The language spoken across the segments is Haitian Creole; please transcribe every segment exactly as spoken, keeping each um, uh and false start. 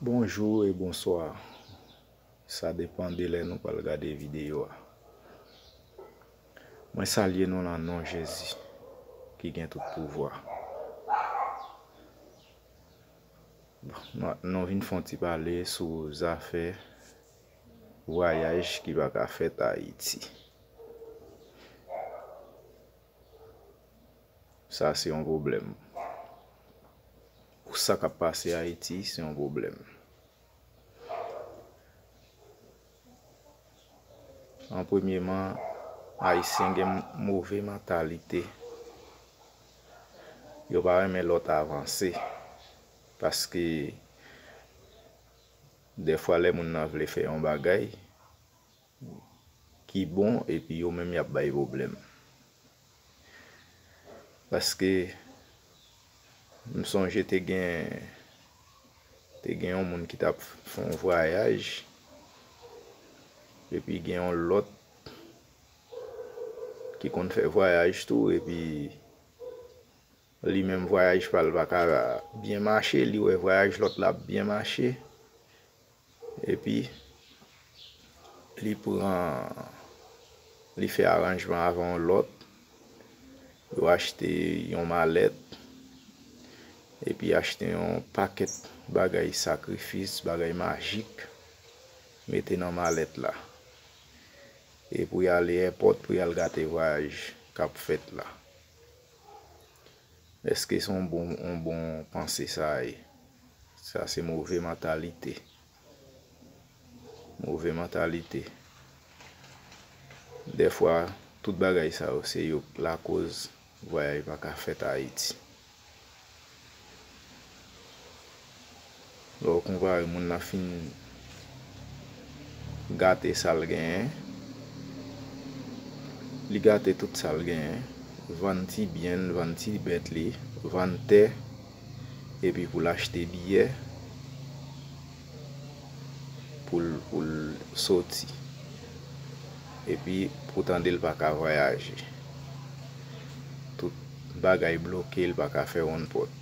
Bonjou e bonswa. Sa depann de lè nou pral gade videyo a. Mwen salye nou nan non Jezi ki gen tout pouvwa. Bon, nou, nou vin fè yon ti pale sou zafè vwayaj ki pa ka fèt Ayiti. Sa se yon pwoblèm. Pou sa k ap pase Ayiti, se yon pwoblèm. An premyeman, Ayisyen gen move mantalite. Yo pa renmen lòt avanse. Paske dèfwa lè moun nan vle fè yon bagay ki bon, epi yo menm y ap bay pwoblèm. Paske m sonje te gen, te gen yon moun ki t ap fè yon vwayaj, epi gen yon lòt ki konn fè vwayaj tou, epi li menm vwayaj pa l pa ka byen mache, li wè vwayaj lòt la ap byen mache, epi li pran, li fè aranjman avè yon lòt, yo achte yon malèt, epi achte yon pakèt bagay sakrifis, bagay majik, mete nan malèt la. E pou y ale èpòt, pou y al gate vwayaj k ap fèt la. Èske se yon bon, yon bon panse sa ye? Sa se move mantalite. Move mantalite. Dèfwa, tout bagay sa yo, se yo k lakoz vwayaj pa ka fèt Ayiti. Lè w konpare moun nan fin gate sa l genyen, li gate tout sa l genyen, vann ti byen l, vann ti bèt li, vann tè, epi pou l achte biyè, pou l, pou l soti. Epi pou tande l pa ka vwayaje. Tout bagay bloke, l pa ka fè wonn pòt.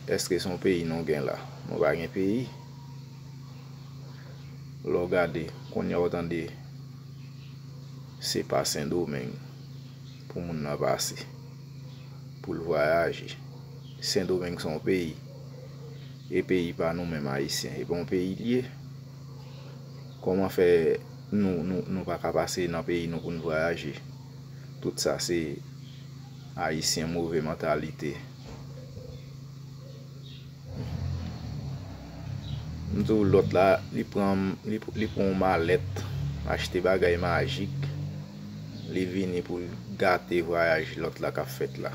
Èske se yon peyi nou gen la? Nou pa gen peyi. Lè w gade, kounye a w tande se pa Sendomeng pou moun nan pase, pou l vwayaje. Sendomeng se yon peyi. E peyi pa nou menm Ayisyen, e pa yon peyi l ye. Kòman fè nou, nou, nou pa ka pase nan peyi nou pou n vwayaje? Tout sa se Ayisyen move mantalite. M di w lòt la, li pran, li, li pran yon malèt, achte bagay majik, li vini pou l gate vwayaj lòt la k ap fèt la.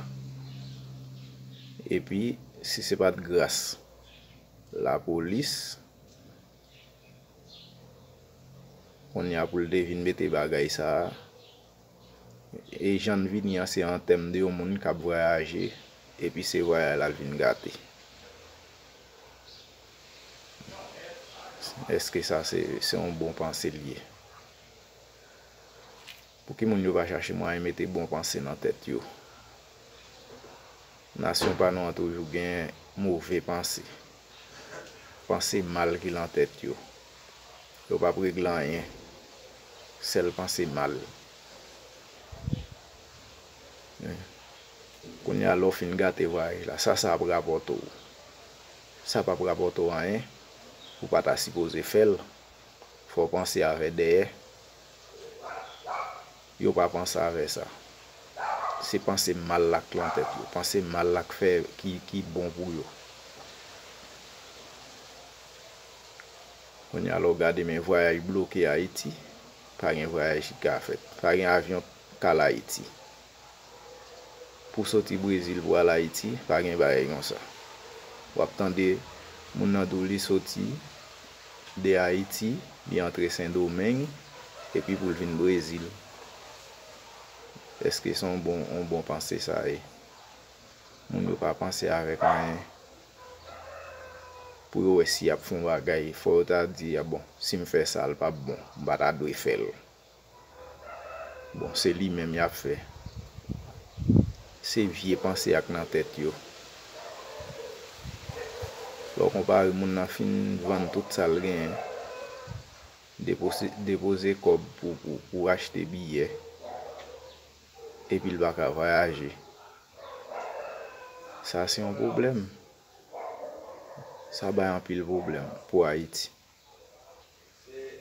Epi, si se pa t gras lapolis, kounye a pou l te vin mete bagay sa a, e jan l vini an, se an tèm de yon moun k ap vwayaje, epi se vwayaj la l vin gate. Èske sa se, se yon bon panse l ye? Pou ki moun yo pa chache mwayen mete bon panse nan tèt yo? Nasyon pa nou an toujou gen move panse. Panse mal ki lan tèt yo. Yo p ap regle anyen. Sèl panse mal. Kounye a, lè w fin gate vwayaj la, sa sa ap rapòte w? Sa p ap rapòte w anyen. Ou pa ta sipoze fè l. Fò w panse avè dèyè. Yo pa panse avè sa. Se panse mal la k lan tèt yo. Panse mal la k fè ki, ki bon pou yo. Kounye a, lè w gade, men vwayaj bloke Ayiti. Pa gen vwayaj ki ka fèt. Pa gen avyon k al Ayiti. Pou soti Brezil pou al Ayiti, pa gen bagay konsa. W ap tande moun nan di w li soti de Ayiti, li antre Sendomeng, epi pou l vin Brezil. Èske se yon bon, yon bon panse sa ye? Moun yo pa panse avèk anyen. Pou yo wè si y ap fè yon bagay, fò yo ta di, a bon, si m fè sa, l p ap bon, m pa ta dwe fè l. Bon, se li menm y ap fè. Se vye panse a k nan tèt yo. Lè w konpare moun nan fin vann tout sa l genyen, depoze, depoze kòb pou, pou, pou achte biyè, epi l pa ka vwayaje. Sa se yon pwoblèm. Sa bay anpil pwoblèm pou Ayiti.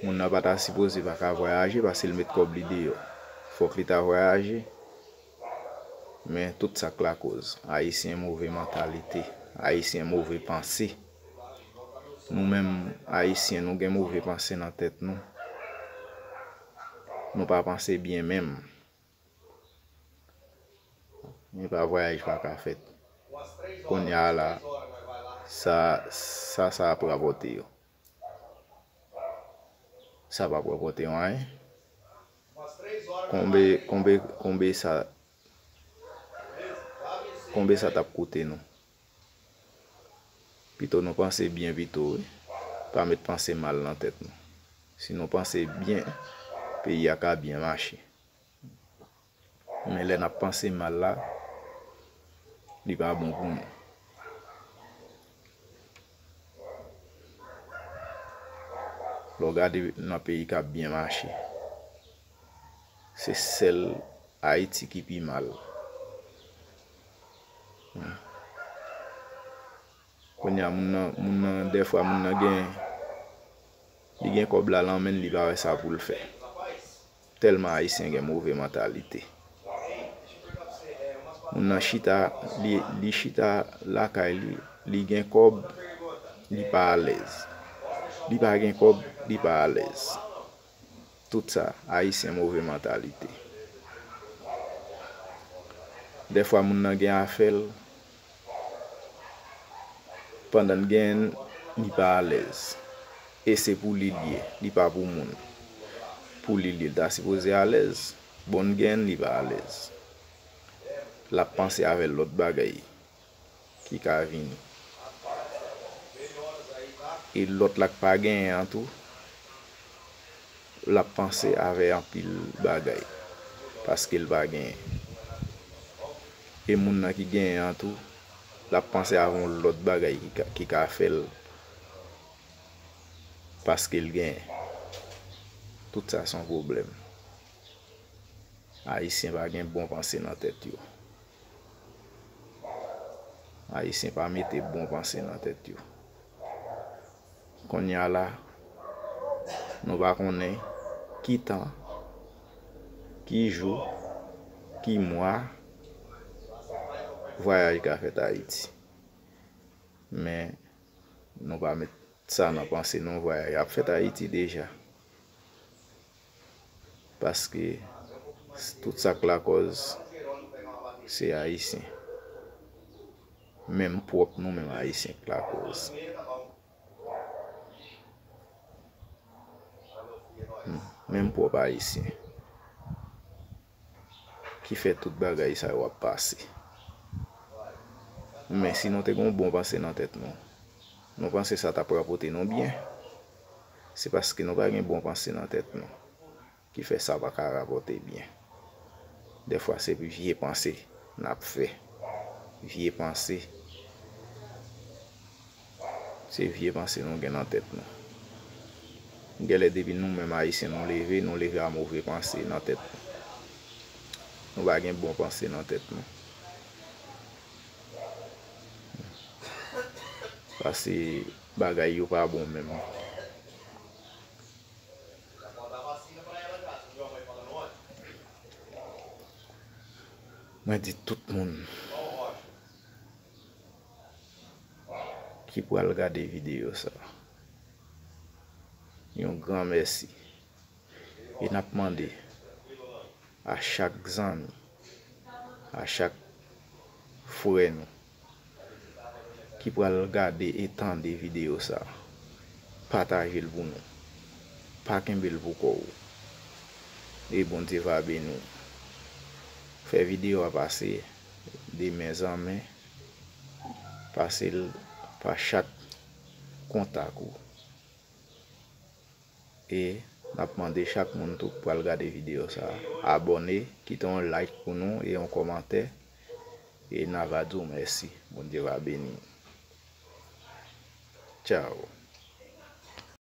Moun nan pa ta sipoze pa ka vwayaje paske l met kòb li deyò. Fòk li ta vwayaje. Men tout sa k lakoz, Ayisyen move mantalite, Ayisyen move panse. Nou menm Ayisyen, nou gen move panse nan tèt nou. Nou pa panse byen menm. Men pa vwayaj pa ka fèt. Kounye a la, sa, sa, sa ap rapòte yo. Sa p ap rapòte yon anyen. Konbe, konbe, konbe sa, konbe sa t ap koute nou. Pito nou panse byen pito, wi. Pa met panse mal nan tèt nou. Si nou panse byen, peyi a ka byen mache. Men lè n ap panse mal la, li pa bon pou nou. Lè w gade nan peyi k ap byen mache, se sèl Ayiti ki pi mal. Kounye a, moun nan, moun nan, dèfwa moun nan gen, li gen kòb la nan men l, li pa wè sa pou l fè. Tèlman Ayisyen gen move mantalite. Moun nan chita, li, li chita lakay li, li gen kòb, li pa alèz. Li pa gen kòb, li pa alèz. Tout sa, Ayisyen move mantalite. Dèfwa moun nan gen afè l, pandan l genyen l, li pa alèz. E se pou li l ye, li pa pou moun. Pou li l ye, l ta sipoze alèz. Bon, l genyen l, li pa alèz. L ap panse avè lòt bagay ki ka vini. E lòt la k pa genyen an tou, l ap panse avè anpil bagay, paske l pa genyen. E moun nan ki genyen an tou, l ap panse avè yon lòt bagay ki ka, ki ka fè l, paske l genyen. Tout sa se yon pwoblèm. Ayisyen pa gen bon panse nan tèt yo. Ayisyen pa mete bon panse nan tèt yo. Kounye a la, nou pa konnen ki tan, ki jou, ki mwa vwayaj ka fèt Ayiti. Men, nou pa met sa nan panse nou, vwayaj ap fèt Ayiti deja. Paske s-, tout sa k lakòz, se Ayisyen. Menm pwòp nou menm Ayisyen k lakòz. Hmm, menm pwòp Ayisyen ki fè tout bagay sa yo ap pase. Men si nou te gen yon bon panse nan tèt nou, nou panse sa t ap rapòte nou byen. Se paske nou pa gen bon panse nan tèt nou ki fè sa pa ka rapòte byen. Dèfwa se vye panse n ap fè. Vye panse. Se vye panse nou gen nan tèt nou. Genlè depi nou menm Ayisyen nou leve, nou leve a move panse nan tèt nou. Nou pa gen bon panse nan tèt nou. Paske bagay yo pa bon menm. Mwen di tout moun ki pral gade videyo sa, yon gran mèsi. E n ap mande a chak zanmi, a chak frè nou ki pral gade e tande videyo sa, pataje l pou nou. Pa kenbe l pou kò w. E Bondye va beni w. Fè videyo a pase de men an men. Pase l pa chak kontak ou. E n ap mande chak moun tou k pral gade videyo sa a, abòne, kite yon like pou nou e yon kòmantè. E n a va di w mèsi. Bondye va beni w. Tchaw.